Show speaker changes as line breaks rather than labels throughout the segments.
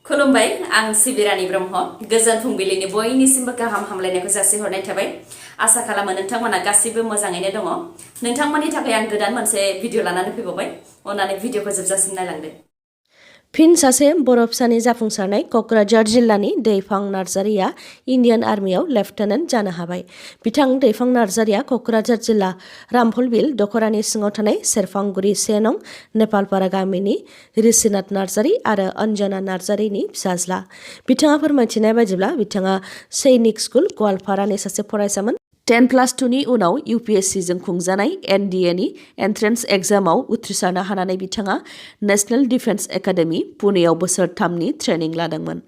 खुलुमबाय आं सिबिरानि ब्रह्म गोजोन फुंबिलिनि बयनिसिमबो गाहाम हामलायनायखौ जासिहरनाय थाबाय आसा खालामो नोंथांमोना गासिबो मोजाङैनो दङ नोंथांमोननि थाखाय आं गोदान मोनसे भिडिअ लानानै फैबावबाय अन्नानै भिडिअखौ जोबजासिम नायलांदो फिन सासे बर' फिसानि जाफुंसारनाय क'क्राझार जिल्लानि दैफां नार्जारिया इन्डियान आर्मियाव लेफ्टेनेन्ट जानो हाबाय बिथां दैफां नार्जारिया क'क्राझार जिल्ला रामफलबिल दखरानि सिङाव थानाय सेरफांगुरि 1 नं नेपालपारा गामिनि ऋषिनाथ नार्जारि आरो अन्जना नार्जारिनि फिसाज्ला बिथाङा फोरमायथिनाय बायदिब्ला बिथाङा सैनिक स्कुल गवालपारानि सासे फरायसामोन 10+2 नि उनाव UPSC जों खुंजानाय NDA नि एन्ट्रेन्स एग्जामाव उथ्रिसारनो हानानै बिथाङा नेशनेल डिफेन्स एकाडेमि पुनेयाव बोसोरथामनि ट्रेनिं लादोंमोन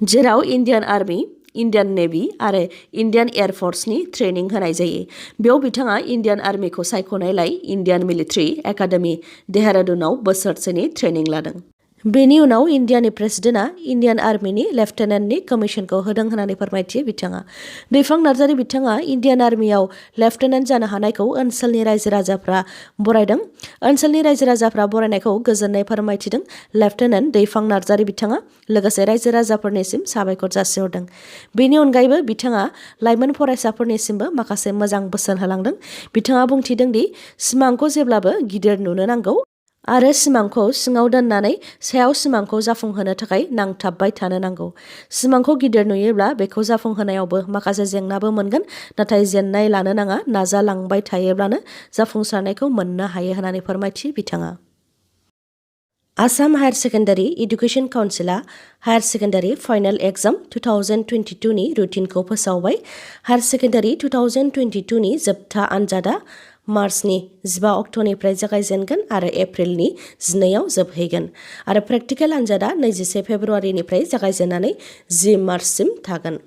जेराव इन्डियान आर्मी इन्डियान नेभि आरो इन्डियान एयार फर्सनि ट्रेनिं होनाय जायो बेयाव बिथाङा इन्डियान आर्मिखौ सायख'नायलाय इन्डियान मिलिटारि एकाडेमि देहरादुनाव बोसोरसेनि ट्रेनिं लादों बेनि उनाव इन्डियानि प्रेसिडेन्टआ इन्डियान आर्मिनि लेफ्टेनेन्टनि कमिसनखौ होदों होननानै फोरमायथियो बिथाङा दैफां नार्जारि बिथाङा इन्डियान आर्मियाव लेफ्टेनेन्ट जानो हानायखौ ओनसोलनि रायजो राजाफ्रा बरायदों ओनसोलनि रायजो राजाफ्रा बरायनायखौ गोजोननाय फोरमायथिदों लेफ्टेनेन्ट दैफां नार्जारि बिथाङा लोगोसे रायजो राजाफोरनिसिम साबायखर जासिहरदों बेनि अनगायैबो बिथाङा लाइमोन फरायसाफोरनिसिमबो माखासे मोजां बोसोन होलांदों बिथाङा बुंथिदों दि सिमांखौ जेब्लाबो गिदिर नुनो नांगौ आरो सिमांखौ सिङाव दोननानै सायाव सिमांखौ जाफुंहोनो थाखाय नांथाबबाय थानो नांगौ सिमांखौ गिदिर नुयोब्ला बेखौ जाफुंहोनायावबो माखासे जेंनाबो मोनगोन नाथाय जेननाय लानो नाङा नाजालांबाय थायोब्लानो जाफुंसारनायखौ मोननो हायो होननानै फोरमायथियो बिथाङा आसाम हायार सेकेन्डारि एडुकेशन काउन्सिलआ हायार सेकेन्डारि फाइनाल एग्जाम 2022 नि रुटिनखौ फोसावबाय हायार सेकेन्डारि 2022 नि जोबथा आनजादा मार्चनि 15 अक्ट'निफ्राय जागायजेनगोन आरो एप्रिलनि 12आव जोबहैगोन आरो प्रेक्टिकेल आनजादा 21 फेब्रुवारिनिफ्राय जागायजेननानै 10 मार्चसिम थागोन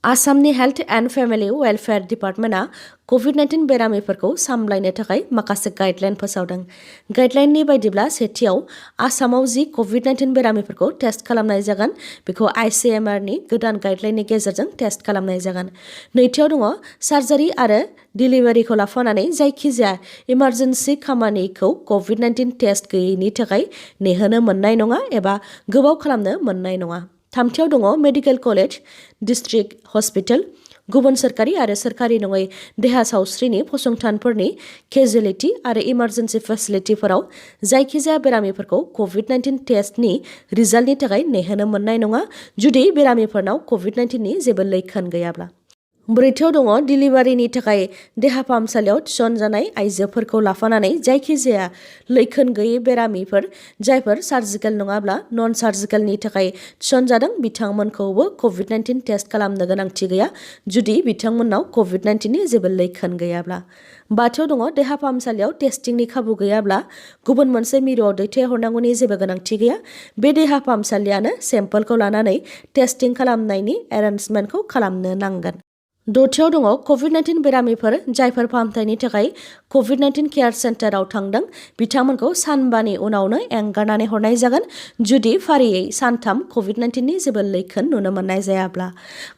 आसामनि हेल्थ एन्ड फेमिलि वेलफेयार डिपार्टमेन्टआ COVID-19 बेरामिफोरखौ सामलायनो थाखाय माखासे गाइडलाइन फोसावदों गाइडलाइननि बायदिब्ला सेथियाव आसामाव जि COVID-19 बेरामिफोरखौ टेस्ट खालामनाय जागोन बेखौ ICMR नि गोदान गाइडलाइननि गेजेरजों टेस्ट खालामनाय जागोन नैथियाव दङ सार्जारि आरो डिलिभारिखौ लाफानानै जायखिजाया इमार्जेन्सि खामानिखौ COVID-19 टेस्ट गैयैनि थाखाय नेहोनो मोननाय नङा एबा गोबाव खालामनो मोननाय नङा थामथियाव दङ मेडिकेल कलेज डिस्ट्रिक्ट हस्पिटाल गुबुन सोरखारि आरो सोरखारि नङै देहा सावस्रिनि फसंथानफोरनि केजुवेलिटि आरो इमार्जेन्सि फेसिलिटिफोराव जायखिजाया बेरामिफोरखौ COVID-19 टेस्टनि रिजाल्टनि थाखाय नेहोनो मोननाय नङा जुदि बेरामिफोरनाव COVID-19 नि जेबो लैखोन गैयाब्ला ब्रैथियाव दङ डिलिभारिनि थाखाय देहा फाहामसालियाव थिसनजानाय आइजोफोरखौ लाफानानै जायखिजाया लैखोन गैयै बेरामिफोर जायफोर सार्जिकेल नङाब्ला नन सार्जिकेलनि थाखाय थिसनजादों बिथांमोनखौबो COVID-19 टेस्ट खालामनो गोनांथि गैया जुदि बिथांमोननाव COVID-19 नि जेबो लैखोन गैयाब्ला बाथियाव दङ देहा फाहामसालियाव टेस्टिंनि खाबु गैयाब्ला गुबुन मोनसे मिरुआव दैथायहरनांगौनि जेबो गोनांथि गैया बे देहा फाहामसालियानो सेम्पोलखौ लानानै टेस्टिं खालामनायनि एरेन्जमेन्टखौ खालामनो नांगोन दथियाव दङ COVID-19 बेरामिफोर जायफोर फाहामथायनि थाखाय COVID-19 केयार सेन्टाराव थांदों बिथांमोनखौ सानबानि उनावनो एंगारनानै हरनाय जागोन जुदि फारियै सानथाम COVID-19 नि जेबो लैखोन नुनो मोननाय जायाब्ला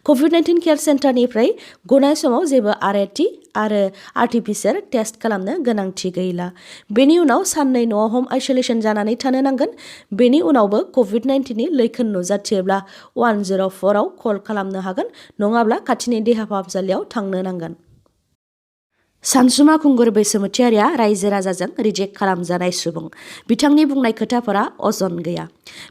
COVID-19 केयार सेन्टारनिफ्राय गनाय समाव जेबो RAT आरो RT-PCR टेस्ट खालामनो गोनांथि गैला बेनि उनाव साननै न'आव हम आइसोलेसन जानानै थानो नांगोन बेनि उनावबो COVID-19 नि लैखोन नुजाथियोब्ला 104 आव कल खालामनो हागोन नङाब्ला खाथिनि देहा फाहामसालियाव थांनो नांगोन सानसुमा खुंगुर बैसोमुथियारिया रायजो राजाजों रिजेक्ट खालामजानाय सुबुं बिथांनि बुंनाय खोथाफोरा अजन गैया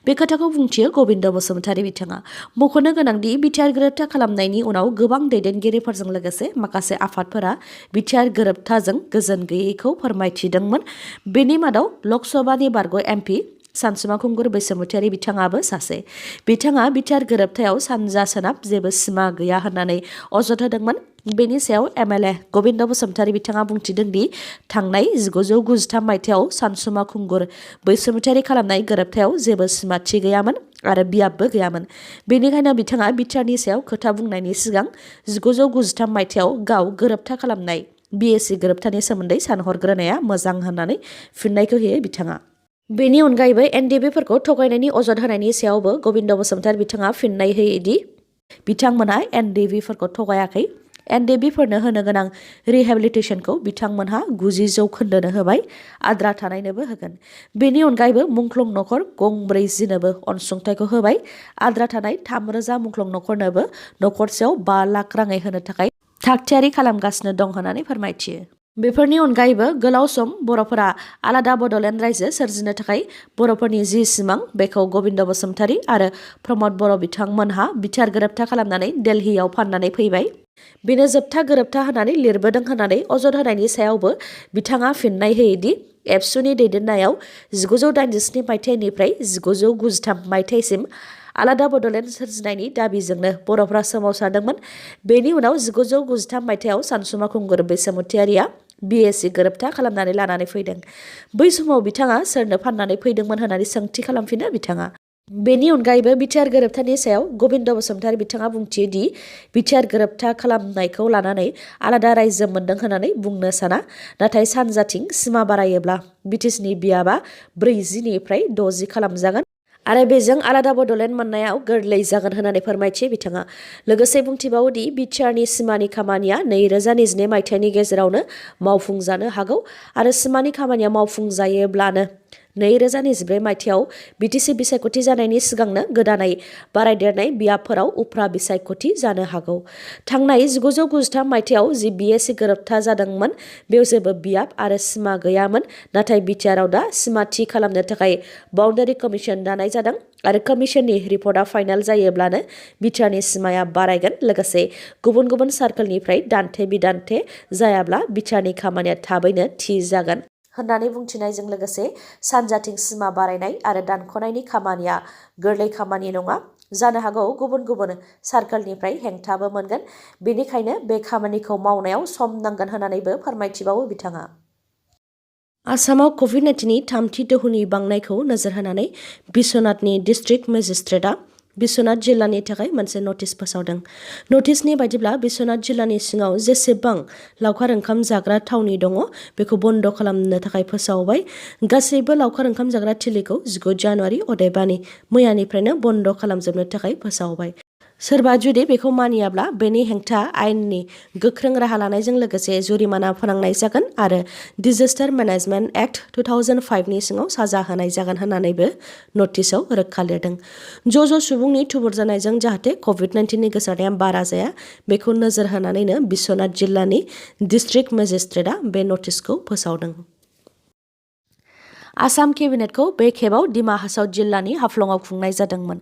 बे खोथाखौ बुंथियो गबिन्द बसुमतारी बिथाङा मख'नो गोनांदि बिटिआर गोरोबथा खालामनायनि उनाव गोबां दैदेनगिरिफोरजों लोगोसे माखासे आफादफोरा बिटिआर गोरोबथाजों गोजोन गैयैखौ फोरमायथिदोंमोन बेनि मादाव लकसभानि बारग' MP सानसुमा खुंगुर बैसोमुथियारि बिथाङाबो सासे बिथाङा बिटिआर गोरोबथायाव सानजा सोनाब जेबो सिमा गैया होननानै अजद होदोंमोन बेनि सायाव MLA गबिन्द बसुमतारी बिथाङा बुंथिदों दि थांनाय 1993 मायथाइयाव सानसुमा खुंगुर बैसोमुथियारि खालामनाय गोरोबथायाव जेबो सिमाथि गैयामोन आरो बियाबबो गैयामोन बेनिखायनो बिथाङा बिटिआरनि सायाव खोथा बुंनायनि सिगां 1993 मायथाइयाव गाव गोरोबथा खालामनाय BSc गोरोबथानि सोमोन्दै सानहरग्रोनाया मोजां होननानै फिननायखौ होयो बिथाङा बेनि अनगायैबो NDBफोरखौ थगायनायनि अजद होनायनि सायावबो गबिन्द बसुमतारी बिथाङा फिननाय होयोदि बिथांमोना NDBफोरखौ थगायाखै
एनडिबिफोरनो होनो गोनां रिहेबिलिटेसनखौ बिथांमोनहा 90 जौखोन्दोनो होबाय, आद्रा थानायनोबो होगोन। बेनि अनगायैबो मुंख्लं नखर गंब्रै जिनोबो अनसुंथाइखौ होबाय, आद्रा थानाय 3000 मुंख्लं नखरनोबो नखरसेयाव 5 लाख राङै होनो थाखाय थागथियारि खालामगासिनो दं होननानै फोरमायथियो। बेफोरनि अनगायैबो गोलाव सम बर'फोरा आलादा बड'लेण्ड रायजो सोरजिनो थाखाय बर'फोरनि जि सिमां बेखौ गबिन्द बसुमतारी आरो प्रमद बर' बिथांमोनहा बिथार गोरोबथा खालामनानै दिल्लीयाव फाननानै फैबाय। बेनो जोबथा गोरोबथा होनानै लिरबोदों होननानै अजद होनायनि सायावबो बिथाङा फिननाय होयोदि एबसुनि दैदेननायाव 1987 मायथाइनिफ्राय 1993 मायथाइसिम आलादा बड'लेण्ड सोरजिनायनि दाबिजोंनो बर'फ्रा सोमावसारदोंमोन। बेनि उनाव 1993 मायथाइयाव सानसुमा खुंगुर बैसोमुतियारिया बिएसि गोरोबथा खालामनानै लानानै फैदों। बै समाव बिथाङा सोरनो फाननानै फैदोंमोन होननानै सोंथि खालामफिनो बिथाङा। बेनि अनगायैबो बिटिआर गोरोबथानि सायाव गबिन्द बसुमतारी बिथाङा बुंथियो दि बिटिआर गोरोबथा खालामनायखौ लानानै आलादा रायजो मोनदों होननानै बुंनो साना, नाथाय सानजाथिं सिमा बारायोब्ला बिटिसिनि बियाबा 40निफ्राय 60 खालामजागोन आरो बेजों आलादा बड'लेण्ड मोननायाव गोरलै जागोन होननानै फोरमायथियो बिथाङा। लोगोसे बुंथिबावोदि बिटिआरनि सिमानि खामानिया 2022 मायथाइनि गेजेरावनो मावफुंजानो हागौ आरो सिमानि खामानिया मावफुंजायोब्लानो 2024 मायथाइयाव बिटिसि बिसायख'थि जानायनि सिगांनो गोदानै बारायदेरनाय बियाबफोराव उफ्रा बिसायख'थि जानो हागौ। थांनाय 1993 मायथाइयाव जि बिएसि गोरोबथा जादोंमोन बेयाव जेबो बियाब आरो सिमा गैयामोन, नाथाय बिटिआरआव दा सिमा थि खालामनो थाखाय बाउन्डारि कमिसन दानाय जादों आरो कमिसननि रिपर्टआ फाइनाल जायोब्लानो बिटिआरनि सिमाया बारायगोन। लोगोसे गुबुन गुबुन सार्कलनिफ्राय दान्थे बिदान्थे जायाब्ला बिटिआरनि खामानिया थाबैनो थि जागोन होननानै बुंथिनायजों लोगोसे सानजाथिं सिमा बारायनाय आरो दानख'नायनि खामानिया गोरलै खामानि नङा, जानो हागौ गुबुन गुबुन सार्कलनिफ्राय हेंथाबो मोनगोन, बेनिखायनो बे खामानिखौ मावनायाव सम नांगोन होननानैबो फोरमायथिबावो बिथाङा। आसामाव कभिड-19नि थामथि दोहौनि बांनायखौ नोजोर होनानै बिश्वनाथनि डिस्ट्रिक्ट मेजिस्ट्रेटआ बिश्वनाथ जिल्लानि थाखाय मोनसे नटिस फोसावदों। नटिसनि बायदिब्ला बिश्वनाथ जिल्लानि सिङाव जेसेबां लावखार ओंखाम जाग्रा थावनि दङ बेखौ बन्द खालामनो थाखाय फोसावबाय। गासैबो लावखार ओंखाम जाग्रा थिलिखौ 19 जानुवारि अदेबानि मैयानिफ्रायनो बन्द खालामजोबनो थाखाय फोसावबाय। सोरबा जुदि बेखौ मानियाब्ला बेनि हेंथा आयेननि गोख्रों राहा लानायजों लोगोसे जुरिमाना फोनांनाय जागोन आरो डिजास्टार मेनेजमेन्ट एक्ट 2005 नि सिङाव साजा होनाय जागोन होननानैबो नटिसआव रोखा लिरदों। ज' सुबुंनि थुबुर जानायजों जाहाथे कभिड-19नि गोसारनाया बारा जाया बेखौ नोजोर होनानैनो बिश्वनाथ जिल्लानि डिस्ट्रिक्ट मेजिस्ट्रेटआ बे नटिसखौ फोसावदों। आसाम केबिनेटखौ बे खेबाव डिमा हासाव जिल्लानि हाफ्लंआव खुंनाय जादोंमोन।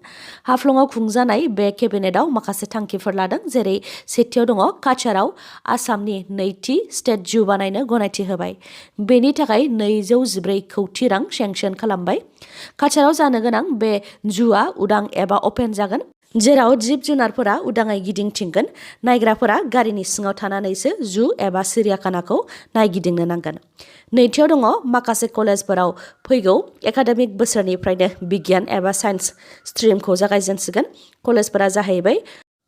हाफ्लंआव खुंजानाय बे केबिनेटआव माखासे थांखिफोर लादों, जेरै सेथियाव दङ काछाराव आसामनि नैथि स्टेट जु बानायनो गनायथि होबाय। बेनि थाखाय 214 कौटि रां सेंसन खालामबाय। काछाराव जानो गोनां बे जुआ उदां एबा अपेन जागोन, जेराव जिब जुनारफोरा उदाङै गिदिंथिंगोन। नायग्राफोरा गारिनि सिङाव थानानैसो जु एबा सिरियाखानाखौ नायगिदिंनो नांगोन। नैथियाव दङ माखासे कलेजफोराव फैगौ एकाडेमिक बोसोरनिफ्रायनो बिगियान एबा साइन्स स्ट्रिमखौ जागायजेनसिगोन। कलेजफोरा जाहैबाय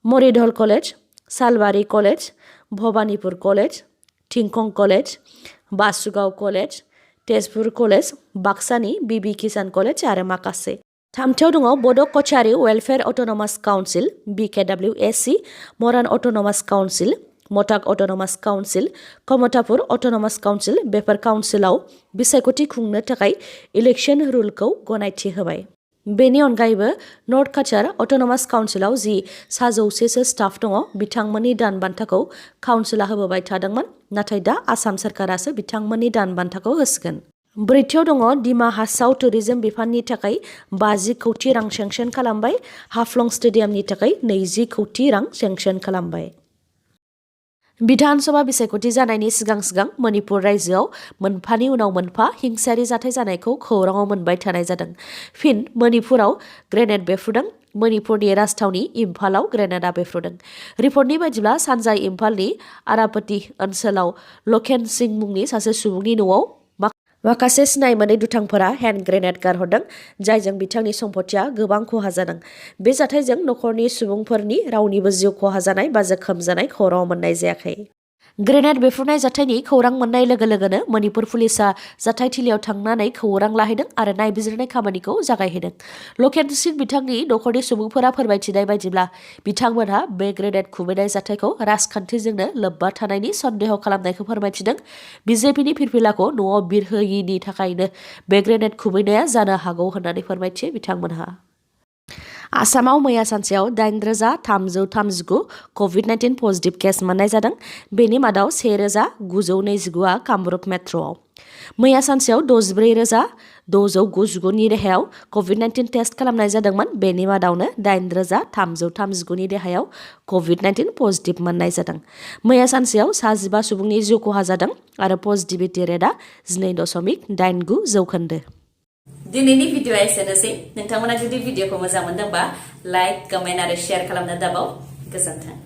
Moridhal college, Salbari college, Bhabanipur college, Thingkhong college, Basugaon college, Tezpur college, बाक्सानि बिबि किसान कलेज आरो माखासे। थामथियाव दङ Bodo' Kachari welfare autonomous council BKWSC, Moran autonomous council, Matak autonomous council, Kamatapur autonomous council. बेफोर काउन्सिलाव बिसायख'थि खुंनो थाखाय इलेक्सन रुलखौ गनायथि होबाय। बेनि अनगायैबो नर्थ काछार अट'नमास काउन्सिलाव जि 100सो स्टाफ दङ बिथांमोननि दान बान्थाखौ काउन्सिला होबोबाय थादोंमोन, नाथाय दा आसाम सोरखारासो बिथांमोननि दान बान्थाखौ होसिगोन। ब्रैथियाव दङ डिमा हासाव टुरिजम बिफाननि थाखाय 50 कौटि रां सेंसन खालामबाय। हाफ्लं स्टेडियामनि थाखाय 20 कौटि रां सेंसन खालामबाय। बिधान सभा बिसायख'थि जानायनि सिगां मणिपुर रायजोआव मोनफानि उनाव मोनफा हिंसायारि जाथाय जानायखौ खौराङाव मोनबाय थानाय जादों। फिन मणिपुराव ग्रेनेड बेफ्रुदों। मणिपुरनि राजथावनि इम्फालाव ग्रेनेडआ बेफ्रुदों। रिपर्टनि बायदिब्ला सानजा इम्फालनि आरापति ओनसोलाव लखेन सिं मुंनि सासे सुबुंनि न'आव माखासे सिनाय मोनै दुथांफोरा हेन्ड ग्रेनेड गारहरदों, जायजों बिथांनि सम्पथिया गोबां खहा जादों। बे जाथायजों नखरनि सुबुंफोरनि रावनिबो जिउ खहा जानाय बा जोखोम जानाय खौरां मोननाय जायाखै। ग्रेनेड बेफ्रुनाय जाथायनि खौरां मोननाय लोगो लोगोनो मणिपुर पुलिसा जाथायथिलियाव थांनानै खौरां लाहैदों आरो नायबिजिरनाय खामानिखौ जागायहैदों। लकेलसिन बिथांनि नखरनि सुबुंफोरा फोरमायथिनाय बायदिब्ला बिथांमोनहा बे ग्रेनेड खुबैनाय जाथायखौ राजखान्थिजोंनो लोब्बा थानायनि सन्देह खालामनायखौ फोरमायथिदों। बिजेपिनि फिरफिलाखौ न'आव बिरहोयिनि थाखायनो बे ग्रेनेड खुबैनाया जानो हागौ होननानै फोरमायथियो बिथांमोनहा। आसामाव मैया सानसेयाव 8,339 कभिड-19 पजिटिभ केस मोननाय जादों। बेनि मादाव 1,929आ कामरुप मेट्र'आव। मैया सानसेयाव 64,699 नि देहायाव कभिड-19 टेस्ट खालामनाय जादोंमोन। बेनि मादावनो 8,339 नि देहायाव कभिड-19 पजिटिभ मोननाय जादों। मैया सानसेयाव 15 सुबुंनि जिउ खहा जादों आरो पजिटिभिटि रेटआ 2.89%।
दिनैनि भिडिअ'आ एसेनोसै। नोंथांमोना जुदि भिडिअ'खौ मोजां मोनदोंबा लाइक, कमेन्ट आरो शेयार खालामनो दाबाव। गोजोन्थों।